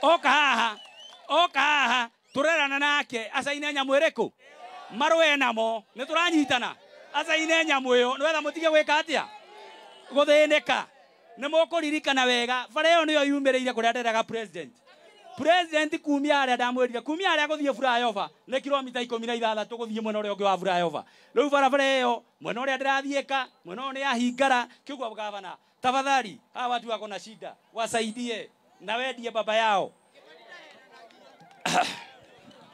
Oka haha, oka haha, turerana nake acaine nyamũ ĩrĩkũ marũe namo, nĩ tũranyitana acaine nyamũ ĩyo nĩwetha mũtige gwĩka atĩa gũthĩnĩka. Nĩ mũkũririkana wega bara ĩyo nĩyo yumĩrĩire kũrĩa nderaga president. President kumia harĩa ndamwĩrire kumia harĩa gũthiĩ flyover nĩ kilomita 16 gũthiĩ mwena ũrĩa ũngĩ wa flyover. Rĩu barabara ĩyo mwena ũrĩa ndĩrathiĩka mwena ũyũ nĩ yahingara. Kĩguo gavana, tafadhali hawa watu wako na shida wasaidie na wendie baba yao.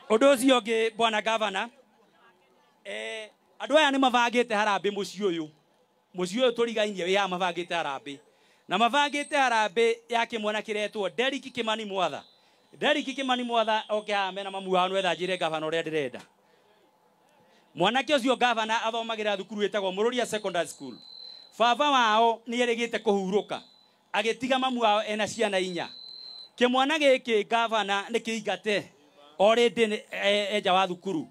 Ũndũ ũcio ũngĩ bwana gavana, andũ aya nĩ mabangĩte harambĩ mũciĩ ũyũ. Mũciĩ ũyũ tũrigainie wĩ haha mabangĩte harambĩ. Na mabangĩte harambĩ ya kĩmwana kĩretwo Derrick Kimani Mwatha. Derrick Kimani Mwatha oke haha mena mamu wao nĩwetha njĩre gavana ũrĩa ndĩrenda. Mwanake ũcio gavana athomagĩra thukuru ĩtagwo Mũrũria Secondary School. Baba wao nĩ erĩgĩte kũhurũka agĩtiga mamu wao ena ciana inya. Kĩmwana gĩkĩ gavana nĩ kĩingate already enja wa thukuru.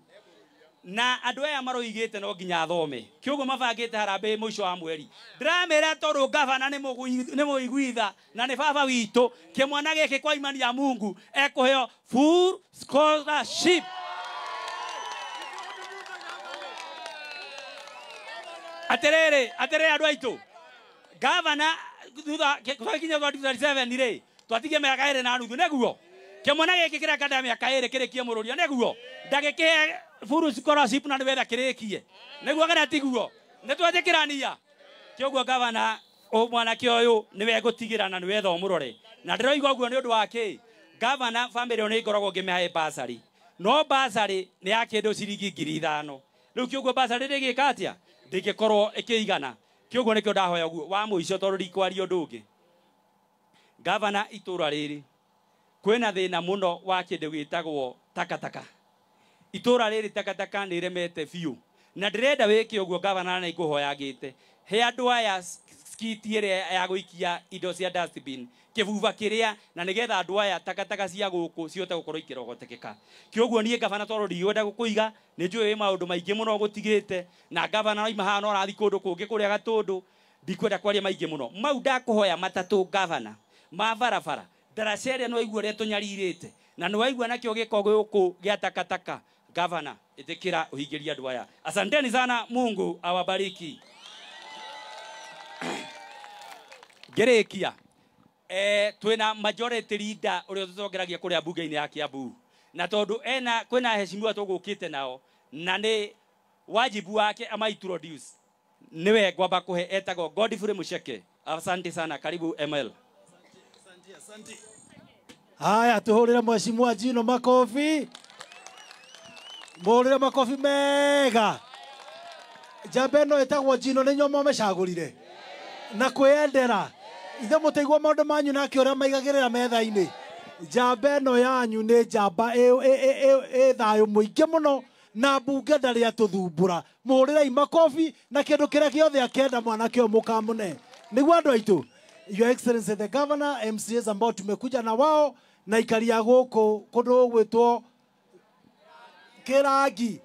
Na andũ aya maroigĩte no nginya athome. Kĩũguo mabangĩte harambĩ mũico wa mweri. Ndĩramĩra tondũ gavana nĩ mũiguitha na nĩ baba witũ. Kĩmwana gĩkĩ kwa imani ya Mungu ekũheo full scholarship. Atĩrĩrĩ, atĩrĩrĩ andũ aitũ. Gavana thutha twakinya 2027 rĩ, twatigie mĩaka ĩrĩ na nuthu nĩguo. Kĩmwana gĩkĩ kĩreka mĩaka ĩrĩ kĩrĩkie mũrũria nĩguo. Ndagĩkĩhe full scholarship na nĩwetha kĩrĩkie. Nĩguo kana tiguo? Nĩ twetĩkĩrania. Kĩũguo gavana mwanake ũyũ nĩwe ngũtigĩra na nĩwetha ũmũrore. Na ndĩroiga ũguo nĩ ũndũ wa kĩ? Gavana family ĩyo nĩ ngoragwo ngĩmĩhe bursary. No bursary nĩ ya kĩndũ ciringi 5,000. Rĩu kĩũguo bursary ndĩgĩka atĩa? Ndĩngĩkorwo ĩkĩigana. Kĩũguo nĩkĩo ndahoya ũguo wa mũico tondũ ndikwaria ũndũ ũngĩ. Gavana itũra rĩrĩ kwĩna thĩna mũno wa kĩndũ gĩtagwo takataka. Itũra rĩrĩ takataka nĩ ĩremete biũ. Na ndĩrenda wĩke ũguo gavana na ngũhoya ngĩte. He andũ aya skiti ĩrĩa ya gũikia indo cia dustbin kĩbuba kĩrĩa na nĩgetha andũ aya takataka cia gũkũ cihote gũkorwo ikĩrogotekeka. Kĩũguo niĩ gavana tondũ ndigwenda gũkũiga nĩ njũĩ wĩ maũndũ maingĩ mũno gũtigĩte na gavana oima haha no arathiĩ kũndũ kũngĩ kũrĩa Gatũndũ ndikwenda kwaria maingĩ mũno. Mau ndakũhoya matatũ gavana ma barabara ndaraca ĩrĩa nĩ waigua ũrĩa tũnyarirĩte na nĩ waigua nakĩo gĩko gũkũ gĩa takataka. Gavana ĩtĩkĩra ũhingĩrie andũ aya. Asanteni sana, Mungu awabariki. Ngĩrĩkia twĩna majority leader ũrĩa ũtũtongeragia kũrĩa bunge-inĩ ya Kiambu na tondũ ena kwĩna heshimiwa tũgũkĩte nao na nĩ wajibu wake ama introduce nĩwe ngwamba kũhe etagwo Godfrey Mucheke. Asante sana, karibu ML. Asante. Haya, tuhũrĩre mheshimiwa Gino makofi. Mũhũrĩre makofi mega. Njamba ĩno ĩtagwo Gino nĩ inyuĩ mwamĩcagũrire na kwĩyendera. Ithe mũtaigua maũndũ manyu nake ũrĩa maigagĩrĩra metha-inĩ. Njamba ĩno yanyu nĩ njamba ĩ thayũ mũingĩ mũno na mbunge ndarĩ atũthumbũra. Mũhũrĩrei makofi na kĩndũ kĩrĩa gĩothe akenda mwanake ũyũ mũkamũne. Nĩguo andũ aitũ. Your Excellency the Governor, MCAs ambao tumekuja na wao na ikaria gũkũ kũndũ gũgwĩtwo Kĩrangi.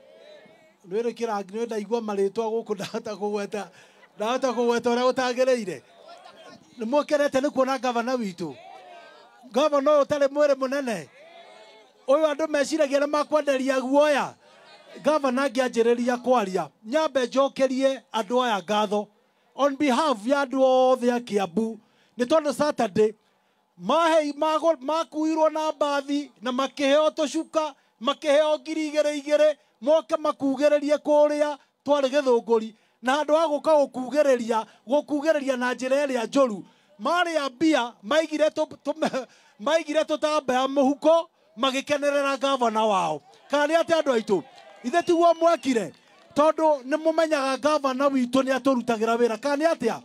Nĩwĩrĩ Kĩrangi, nĩ ndaigua marĩtwa gũkũ ndahota kũgweta, ndahota kũgweta ũrĩa gũtagĩrĩire. Nĩ mũkenete nĩ kuona gavana witũ. Gavana ũyũ ũtarĩ mwĩrĩ mũnene. Ũyũ andũ meciragia nĩ makwenderia guoya. Gavana angĩanjĩrĩria kwaria, nyambe njokerie andũ aya ngatho on behalf ya andũ othe a Kiambu. Nĩ tondũ Saturday makuirwo na mbathi na makĩheo tũcuka, makĩheo 2,000 2,000 moke makugĩrĩrie kũrĩa twarĩ Gĩthũngũri. Na handũ ha gũka gũkugĩrĩria na njĩra ĩrĩa njũru, marĩa mbia maigire tũtambaya mũhuko magĩkenerera gavana wao. Kana nĩ atĩ andũ aitũ, ithe tiguo mwekire, tondũ nĩ mũmenyaga gavana witũ nĩ atũrutagĩra wĩra. Kana nĩ atĩa?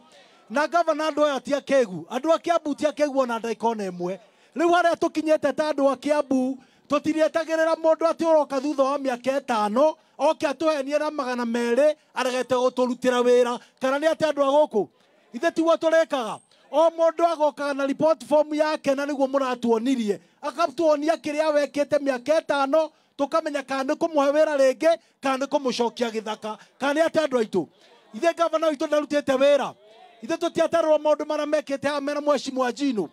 Na gavana andũ aya ti akĩgu, andũ a Kiambu ti akĩgu ona ndagĩka ona ĩmwe. Rĩu harĩa tũkinyĩte ta andũ a Kiambu tũtirietagĩrĩra mũndũ atĩ ũroka thutha wa mĩaka ĩtano oke atũhenie na 200 aregete gũtũrutĩra wĩra. Kana nĩ atĩ andũ a gũkũ, ithe tiguo tũrĩkaga. O mũndũ agokaga na report form yake na nĩguo mũratuonirie, akatuonia kĩrĩa wekĩte mĩaka ĩtano, tũkamenya kana nĩ kũmũhe wĩra rĩngĩ kana nĩ kũmũcokia gĩthaka. Kana nĩ atĩ andũ aitũ, ithe gavana witũ ndarutĩte wĩra. Ithe tũtiatarwo maũndũ marĩa mekĩte haha mena mheshimiwa Gino.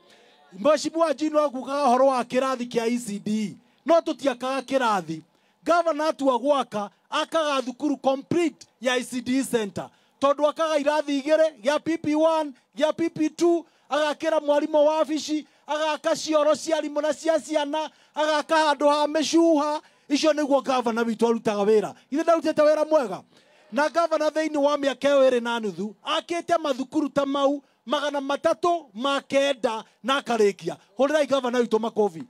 Mheshimiwa Njino akugaga ũhoro wa kĩrathi kĩa ECD no tũtiakaga kĩrathi. Gavana atua gwaka akaga thukuru complete ya ECD center tondu akaga irathi igĩrĩ gĩa PP1 gĩa PP2, agakĩra mwarimũ wa wabici, agaka cioro cia arimũ na cia ciana, agaka handũ ha mĩcuha. Icio nĩguo gavana witũ arutaga wĩra. Ithe ndarutĩte wĩra mwega. Na gavana thĩinĩ wa mĩaka ĩyo ĩrĩ na nuthu akĩte mathukuru ta mau 309 na akarĩkia. Hũrĩrai gavana witũ makobi.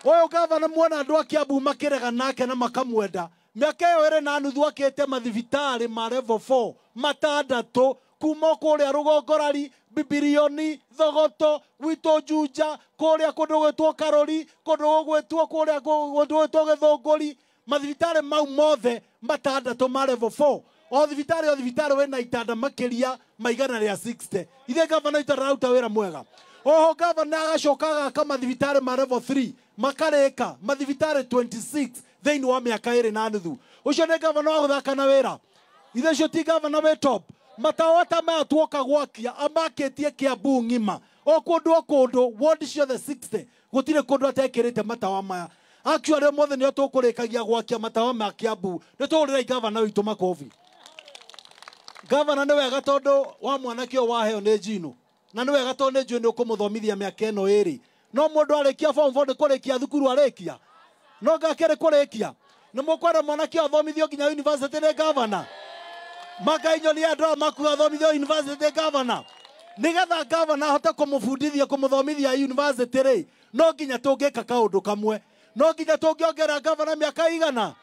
Ũyũ gavana muona andũ a Kiambu makĩrega nake na makamwenda. Mĩaka ĩyo ĩrĩ na nuthu akĩte mathibitarĩ ma level 4 matandatũ kuma kũrĩa Rũgongorari, Bibirioni, Thogoto, gwitũ Juja, kũrĩa kũndũ gwĩtwo Karori, kũndũ gwĩtwo kũrĩa kũndũ gwĩtwo Gĩthũngũri. Mathibitarĩ mau mothe matandatũ ma level 4. O thibitarĩ wĩna itanda makĩria ma 160. Ithe gavana witũ araruta wĩra mwega. Oho gavana agacoka agaka mathibitarĩ ma level 3 makarĩka mathibitarĩ 26 thĩinĩ wa mĩaka ĩrĩ na nuthu. Ũcio nĩ gavana wa gũthaka na wĩra. Ithe ũcio ti gavana wĩ top. Matawa ta maya tuoka gwakia amakĩtie Kiambu ng'ima o kũndũ o kũndũ ward ciothe 60 gũtirĩ kũndũ atekĩrĩte matawa maya. Actually mothe nĩo tũkũrĩkagia gwakia matawa ma Kiambu. Nĩ tũhũrĩrai gavana witũ makobi. Gavana nĩ wega tondũ wa mwanake ũyũ waheo nĩ Njino, na nĩ wega tondũ nĩ njũĩ nĩ ũkũmũthomithia mĩaka ĩno ĩrĩ. No mũndũ arĩkia form 4 nĩ kũrĩkia thukuru arĩkia, no ngakĩrĩ kũrĩkia. Nĩ mũkwenda mwanake ũyũ athomithio nginya university nĩ gavana? Makainyonia andũ aya makuga athomithio university gavana. Nĩgetha gavana ahote kũmũbundithia kũmũthomithia university rĩ, no nginya tũngĩka kaũndũ kamwe. No nginya tũngĩongerera gavana mĩaka igana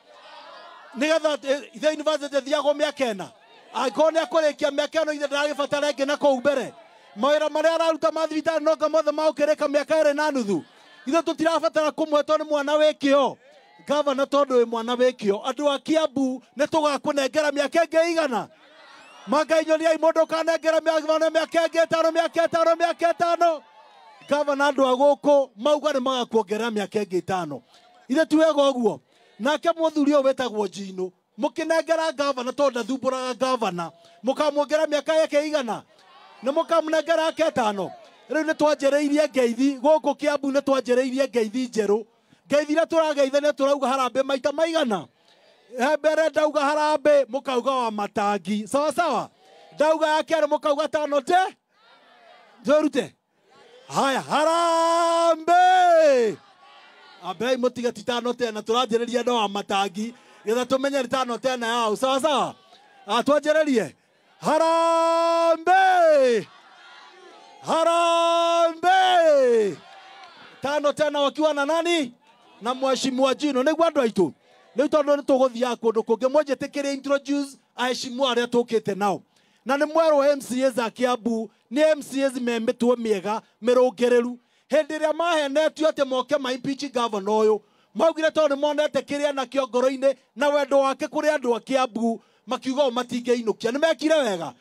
nĩgetha ithe university ĩthiagwo mĩaka ĩna. Angĩkorwo nĩ akũrĩkia mĩaka ĩno ithe ndaragĩbatara ĩngĩ na kũu mbere. Mawĩra marĩa araruta ma thibitarĩ no nga mothe magũkĩrĩka mĩaka ĩrĩ na nuthu. Ithe tũtirabatara kũmũhe tondũ nĩ mwana wĩ kĩo. Gavana tondũ wĩ mwana wĩ kĩo, andũ a Kiambu nĩ tũgakũnengera mĩaka ĩngĩ igana. Makainyonia mũndũ ũkanengera mĩaka ĩngĩ ĩtano, mĩaka ĩtano, mĩaka ĩtano. Gavana andũ a gũkũ mauga nĩ magakuongerera mĩaka ĩngĩ ĩtano. Ithe ti wega ũguo. Nake mũthuri ũyũ wĩtagwo Njino, mũkĩnengera gavana tondũ ndathumbũraga gavana, mũkamuongerera mĩaka yake igana, nĩ mũkamũnengera yake ĩtano. Rĩu nĩ twanjĩrĩirie ngeithi gũkũ Kiambu, nĩ twanjĩrĩirie ngeithi njerũ. Ngeithi iria tũrageithania tũrauga harambĩ maita maigana. He mbere ndauga harambĩ mũkauga wa matangi, sawa sawa. Ndauga ya kerĩ mũkauga tano te twĩrute. Haya, harambĩ. Ambei mũtige ti tano tena, tũranjĩrĩria no wa matangi getha tũmenye nĩ tano tena yao, sawa sawa. Twanjĩrĩrie harambĩ, harambĩ. Tano tena wakiwa na nani? Na Mheshimiwa Njino. Nĩguo andũ aitũ. Rĩu tondũ nĩ tũgũthiaga kũndũ kũngĩ, mwanjĩtĩkĩrie introduce aheshimiwa arĩa tũkĩte nao. Na nĩ mwerwo MCAs a Kiambu nĩ MCAs me mĩtwe mĩega mĩrũngĩrĩru. Hĩndĩ ĩrĩa mahenetio atĩ moke ma impeach gavana ũyũ, maugire tondũ nĩ monete kĩrĩa nakĩo ngoro-inĩ na wendo wake kũrĩ andũ a Kiambu, makiuga o matingĩinũkia. Nĩ mekire wega.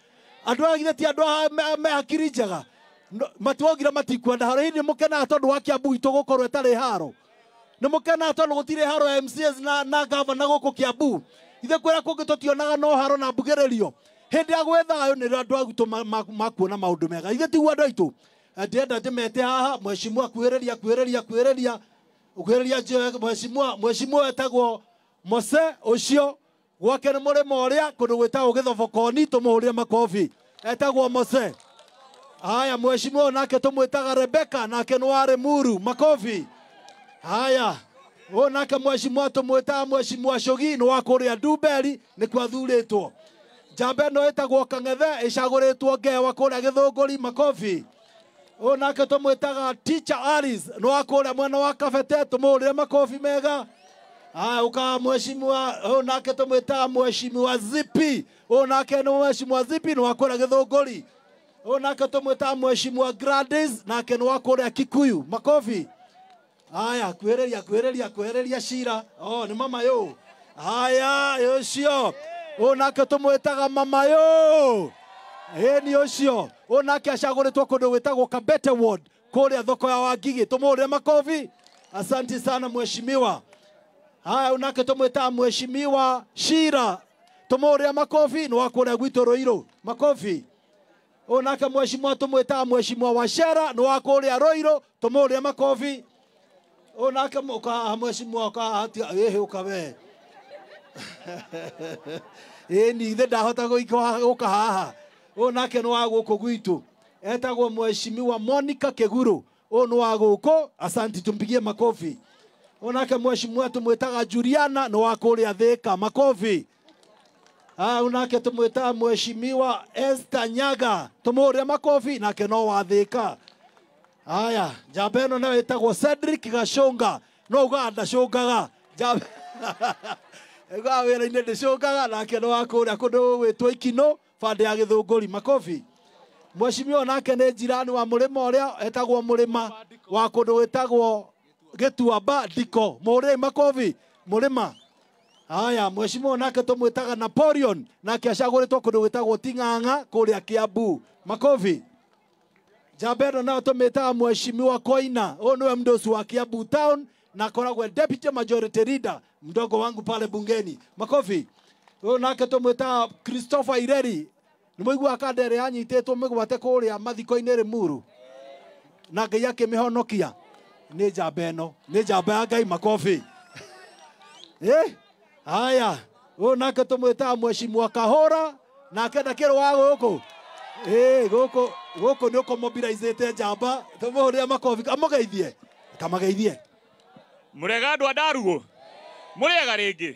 Andũ aya githĩ ti andũ aya me hakiri njega? Matiwaugire matikwenda haro. Hihi nĩ mũkenaga tondũ wa Kiambu itũ gũkorwo ĩtarĩ haro? Nĩ mũkenaga tondũ gũtirĩ haro ya MCAs na gavana gũkũ Kiambu? Ithe kwĩra kũngĩ tũtionaga no haro na mbugĩrĩrio. Hĩndĩ ya gwĩ thayũ nĩrĩo andũ a gwitũ makuona maũndũ mega. Ithe tiguo andũ aitũ? Ndĩrenda ndĩmete haha, mheshimiwa kuhĩrĩria, kuhĩrĩria, kuhĩrĩria, kuhĩrĩria mheshimiwa, mheshimiwa etagwo Mose ũcio gwake nĩ mũrĩmo ũrĩa kũndũ gwĩtagwo Gĩthobokoni, tũmũhũrĩre makobi. Etagwo Mose. Haya, mheshimiwa nake tũmwĩtaga Rebecca, nake nĩ wa Limuru, makobi. Haya, ũyũ nake mheshimiwa tũmwĩtaga mheshimiwa Shogi, nĩ wa kũrĩa Ndumberi, nĩkuo athurĩtwo. Njamba ĩno ĩtagwo Kang'ethe, ĩcagũrĩtwo Ngewa kũrĩa Gĩthũngũri, makobi. Ũyũ nake tũmwĩtaga Teacher Alice, nĩ wa kũrĩa mwena wa Kabete, tũmũhũrĩre makobi mega. Haya, ũkaga mheshimiwa, ũyũ nake tũmwĩtaga mheshimiwa Zipi, ũyũ nake nĩ mheshimiwa Zipi, nĩ wa kũrĩa Gĩthũngũri. Ũyũ nake tũmwĩtaga mheshimiwa Gladys, nake nĩ wa kũrĩa Kikuyu, makobi. Haya, kwĩrĩria, kwĩrĩria, kwĩrĩria Shira. Oh, nĩ mama yo. Haya, ũcio. Ũyũ nake tũmwĩtaga mama yo. Ĩni ũcio. Ũyũ nake acagũrĩtwo kũndũ gwĩtagwo Kabete Ward, kũrĩa thoko ya Wangigĩ. Tũmũhũrĩre makobi. Asante sana mheshimiwa. Haya, ũyũ nake tũmwĩtaga mheshimiwa Shira. Tũmũhũrĩre makobi, nĩ wa kũrĩa gwitũ Ruiru. Makobi. Ũyũ nake mheshimiwa tũmwĩtaga mheshimiwa Wacera nĩ wa kũrĩa Ruiru, tũmũhũrĩre makobi. Ũyũ nake ũka haha mheshimiwa, ũka haha, tiga ĩhĩ ũka we. Ĩni ithe ndahota gũka haha. Ũyũ nake nĩ wa gũkũ gwitũ, etagwo mheshimiwa Monica Kĩguru. Ũyũ nĩ wa gũkũ, asanti, tumpigie makofi. Ũyũ nake mheshimiwa tũmwĩtaga Juliana nĩ wa kũrĩa Thĩka, makofi. Ũyũ nake tũmwĩtaga mheshimiwa Esther Nyaga, tũmũhũrĩre makofi, nake no wa Thĩka. Aya, njamba ĩno nayo ĩtagwo Cedric Gacũnga, no ugaga ndacũngaga. Njamba ugaga wĩra-inĩ ndĩcũngaga, nake nĩ wa kũrĩa kũndũ gwĩtwo Ikinũ, bande ya Gĩthũngũri, makofi. Mheshimiwa nake nĩ jirani wa mũrĩma ũrĩa etagwo mũrĩma wa kũndũ gwĩtagwo Gĩtuamba Ndiko, mũhũrĩre makofi mũrĩma. Aya, mheshimiwa nake tũmwĩtaga Napoleon, nake acagũrĩtwo kũndũ gwĩtagwo Ting'ang'a kũrĩa Kiambu, makofi. Njamba ĩno nayo tũmĩtaga mheshimiwa Koina, ũyũ nĩwe mdosi wa Kiambu town na akoragwo deputy majority leader, mdogo wangu pale bungeni, makofi. Ũyũ nake tũmwĩtaga Christopher Ireri, nĩ mũiguaga kanda ĩrĩa yanyitĩtwo mĩgwate kũrĩa mathiko-inĩ Limuru na Ngai akĩmĩhonokia, nĩ njamba ĩno, nĩ njamba ya Ngai, makofi. Haya, ũyũ nake tũmwĩtaga mheshimiwa Kahũra, nake ndakĩrĩ wa gũkũ. Gũkũ, gũkũ nĩ ũkũmobilizĩte njamba, tũmũhũrĩre makobi, amũgeithie, kamũgeithie. Mũrega andũ a Ndarugu, mũrĩega rĩngĩ.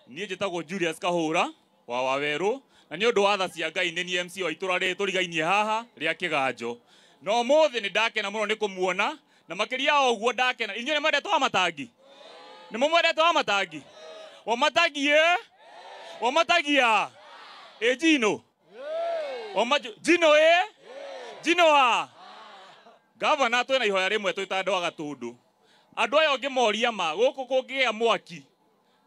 Niĩ njĩtagwo Julius Kahũra wa Wawerũ, na nĩ ũndũ wa tha cia Ngai nĩ niĩ MC wa itũra rĩrĩ tũrigainie haha rĩa Kĩganjo. Na ũmũthĩ nĩ ndakena mũno nĩ kũmuona, na makĩria ya ũguo ndakena. Inyuĩ nĩ mwendete Wamatangi? Nĩ mũmwendete Wamatangi? Wamatangi ĩ? Wamatangi a? Ĩ Jino? Jino ĩ? Jino a? Gavana twĩna ihoya rĩmwe twĩ ta andũ a Gatũndũ. Andũ aya ũngĩmoria ma, gũkũ kũngĩgĩa mwaki,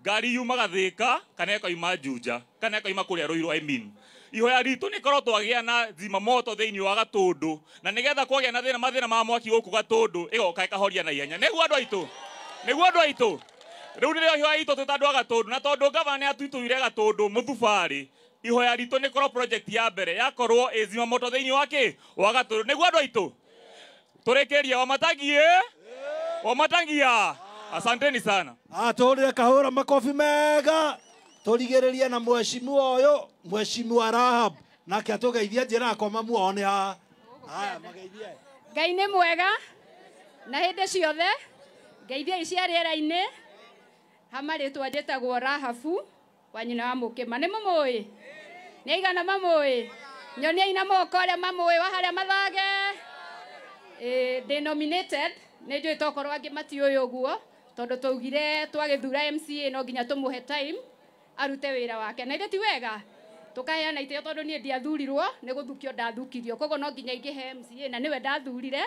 ngari yumaga Thĩka kana ĩkoima Juja kana ĩkoima kũrĩa Ruiru, I mean. Ihoya ritũ nĩ korwo twagĩa na zimamoto thĩinĩ wa Gatũndũ, na nĩgetha kwagĩa na mathĩna ma mwaki gũkũ Gatũndũ, ĩgoka ĩkahoria na ihenya. Nĩguo andũ aitũ? Nĩguo andũ aitũ? Rĩu nĩrĩo ihoya ritũ twĩ ta andũ a Gatũndũ, na tondũ gavana nĩ atuitũire Gatũndũ mũthubarĩ, ihoya ritũ nĩ korwo project ya mbere yakorwo ĩ zimamoto thĩinĩ wa kĩ? Wa Gatũndũ. Nĩguo andũ aitũ? Tũrĩkĩrie Wamatangi ĩ? Wamatangi a? Asanteni sana. Tũhũrĩre Kahũra makobi mega. Tũrigĩrĩrie na mheshimiwa ũyũ, mheshimiwa Rahab, nake atũgeithie njĩra akwa mamuone haha. Haya, mageithie. Ngai nĩ mwega na hĩndĩ ciothe. Ngeithiai cia rĩera-inĩ. Hama rĩtwa njĩtagwo Rahabu wa nyina wa Mũkĩma. Nĩ mũmũĩ? Nĩ aigana mamũĩ? Nyoniai na moko arĩa mamũĩ wa harĩa mathage. Ndĩ nominated, nĩ njũĩ tokorwo angĩ matiũĩ ũguo, tondũ twaugire twagĩthura MCA no nginya tũmũhe time arute wĩra wake. Na ithe ti wega tũkaheana itĩo tondũ niĩ ndiathurirwo, nĩ gũthukio ndathukirio, koguo no nginya ingĩhe MCA na nĩwe ndathurire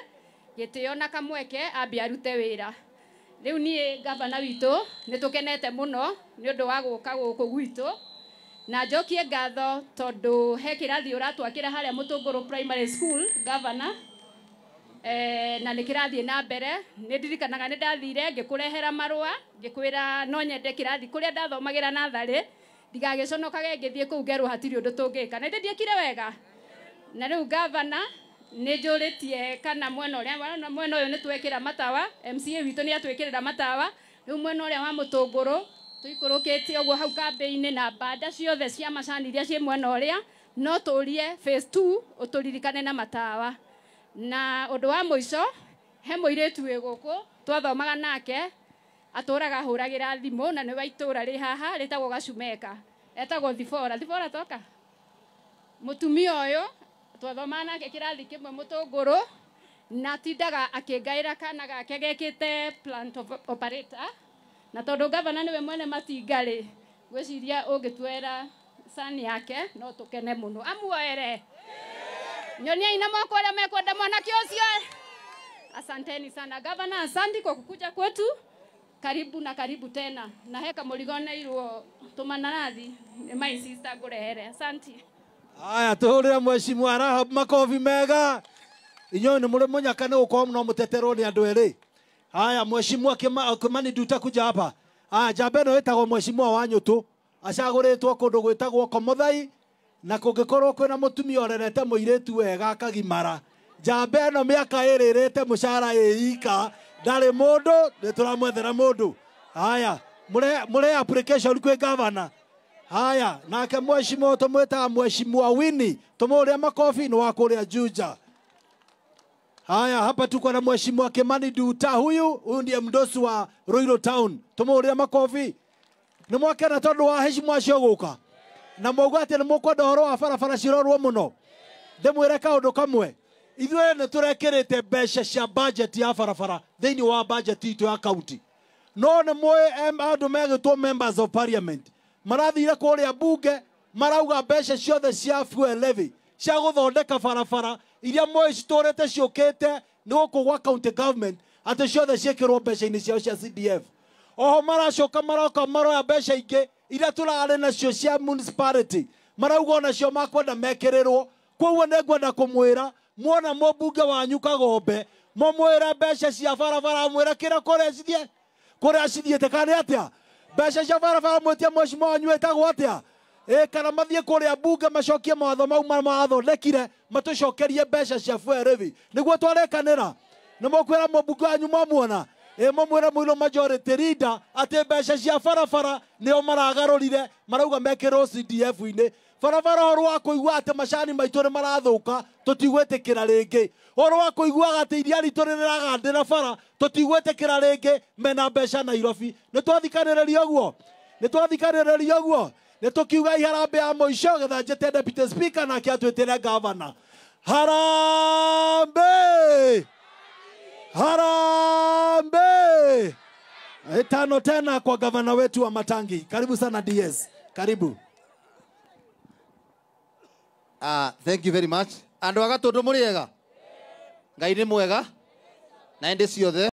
gĩtĩo na kamweke ambe arute wĩra. Rĩu niĩ gavana witũ nĩ tũkenete mũno nĩ ũndũ wa gũka gũkũ gwitũ, na njokie ngatho tondũ he kĩrathi ũratwakĩra harĩa Mũtũngũrũ Primary School gavana. Na nĩ kĩrathiĩ na mbere. Nĩ ndirikanaga nĩ ndathire ngĩkũrehera marũa ngĩkwĩra no nyende kĩrathi kũrĩa ndathomagĩra natharĩ, ndigagĩconokage ngĩthiĩ kũu ngerwo hatirĩ ũndũ tũngĩka, na ithe ndiekire wega. Na rĩu gavana nĩ njũrĩtie kana mwena ũrĩa, mwena ũyũ nĩ twekĩra matawa, MCA witũ nĩ atwĩkĩrĩra matawa. Rĩu mwena ũrĩa wa Mũtũngũrũ tũikũrũkĩte ũguo hau kambĩ-inĩ na banda ciothe cia macani iria ciĩ mwena ũrĩa, no tũrie phase 2 ũtũririkane na matawa. Na ũndũ wa mũico, he mũirĩtu wĩ gũkũ twathomaga nake, atũraga ahũragĩra thimũ na nĩ wa itũra rĩ haha rĩtagwo Gacumeka, etagwo Thibora. Thibora toka. Mũtumia ũyũ twathomaga nake kĩrathi kĩmwe Mũtũngũrũ, na atindaga akĩngaĩra kana gake gekĩte plant operator, na tondũ gavana nĩwe mwene matinga rĩ, ngwĩciria ũngĩtwera sani yake no tũkene mũno. Amuoere. Nyoniai na moko arĩa mekwenda mwanake ũcio. Asanteni sana gavana, asante kwa kukuja kwetu. Karibu na karibu tena. Na heka mũrigoneirwo tũmananathi nĩ my sister ngũrehere. Asante. Aya, tũhũrĩre mheshimiwa Rahab makobi mega. Inyuĩ nĩ mũrĩ mũnyaka nĩ gũkorwo no mũteterwo nĩ andũ erĩ. Haya, mheshimiwa Kimani Nduta kuja hapa. Aya, njamba ĩno ĩtagwo mheshimiwa wa Nyũtũ, acagũrĩtwo kũndũ gwĩtagwo Komothai, Na kũngĩkorwo kwĩna mũtumia ũrerete mũirĩtu wega akagimara, njamba ĩno mĩaka ĩrĩ ĩrĩte mũcara ĩika, ndarĩ mũndũ, nĩ tũramwethera mũndũ. Haya, mũre application kwĩ gavana. Haya, nake mheshimiwa tũmwĩtaga mheshimiwa Winnie, tũmũrĩa makobi nĩ wa kũrĩa Juja. Haya, hapa tuko na mheshimiwa Kimani Nduta, huyu ndiye mdosi wa Ruiru Town, tũmũrĩa makobi. Nĩ mwakena tondũ wa heshima acio gũka. Na mwauga atĩ nĩ mũkwenda ũhoro wa barabara cirorwo mũno. Ndĩmwĩre kaũndũ kamwe, ithuĩ nĩ tũrekĩrĩte mbeca cia budget ya barabara thĩinĩ wa budget itũ ya county. No nĩ mũĩ andũ megĩtwo members of parliament marathire kũrĩa bunge marauga mbeca ciothe cia fuel levy cia gũthondeka barabara iria mũĩ citũrĩte ciũkĩte nĩ gũkũ gwa county government atĩ ciothe ciĩkĩrwo mbeca-inĩ ciao cia CDF. Oho maracoka maroka maroya mbeca ingĩ iria tũrarĩ nacio cia municipality marauga onacio makwenda mekĩrĩrwo. Koguo nĩ ngwenda kũmwĩra muona mũmbunge wanyu Kagombe mũmwĩre mbeca cia barabara, mwĩre kĩrĩa kũrĩa cithiĩ, kũrĩa cithiĩte kana nĩ atĩa. Mbeca cia barabara mwĩtie mheshimiwa wanyu wĩtagwo atĩa, kana mathiĩ kũrĩa bunge macokie mawatho mau mathondekire matũcokerie mbeca cia fuel levy. Nĩguo twarĩkanĩra. Nĩ mũkwĩra mũmbunge wanyu mwamuona, mũmwĩre mũirũ majority leader atĩ mbeca cia barabara nĩo maragarũrire marauga mekĩrwo CDF-inĩ. Barabara ũhoro wa kũigua atĩ macani maitũ nĩ marathũka tũtigwĩtĩkĩra rĩngĩ. Ũhoro wa kũiguaga atĩ iria ritũ nĩ rĩragandĩra bara tũtigwĩtĩkĩra rĩngĩ, mena mbeca Nairobi. Nĩ twathikanĩrĩria ũguo, nĩ twathikanĩrĩria ũguo. Nĩ tũkiuga iharambĩ ya mũico getha njĩte deputy speaker nake atwĩtĩre governor. Harambee! Harambee! Tano tena kwa gavana wetu wa Matangi. Karibu sana DS. Karibu. Thank you very much. Andũ a Gatũndũ mũrĩ ega? Ngai nĩ mwega na ĩndĩ ciothe.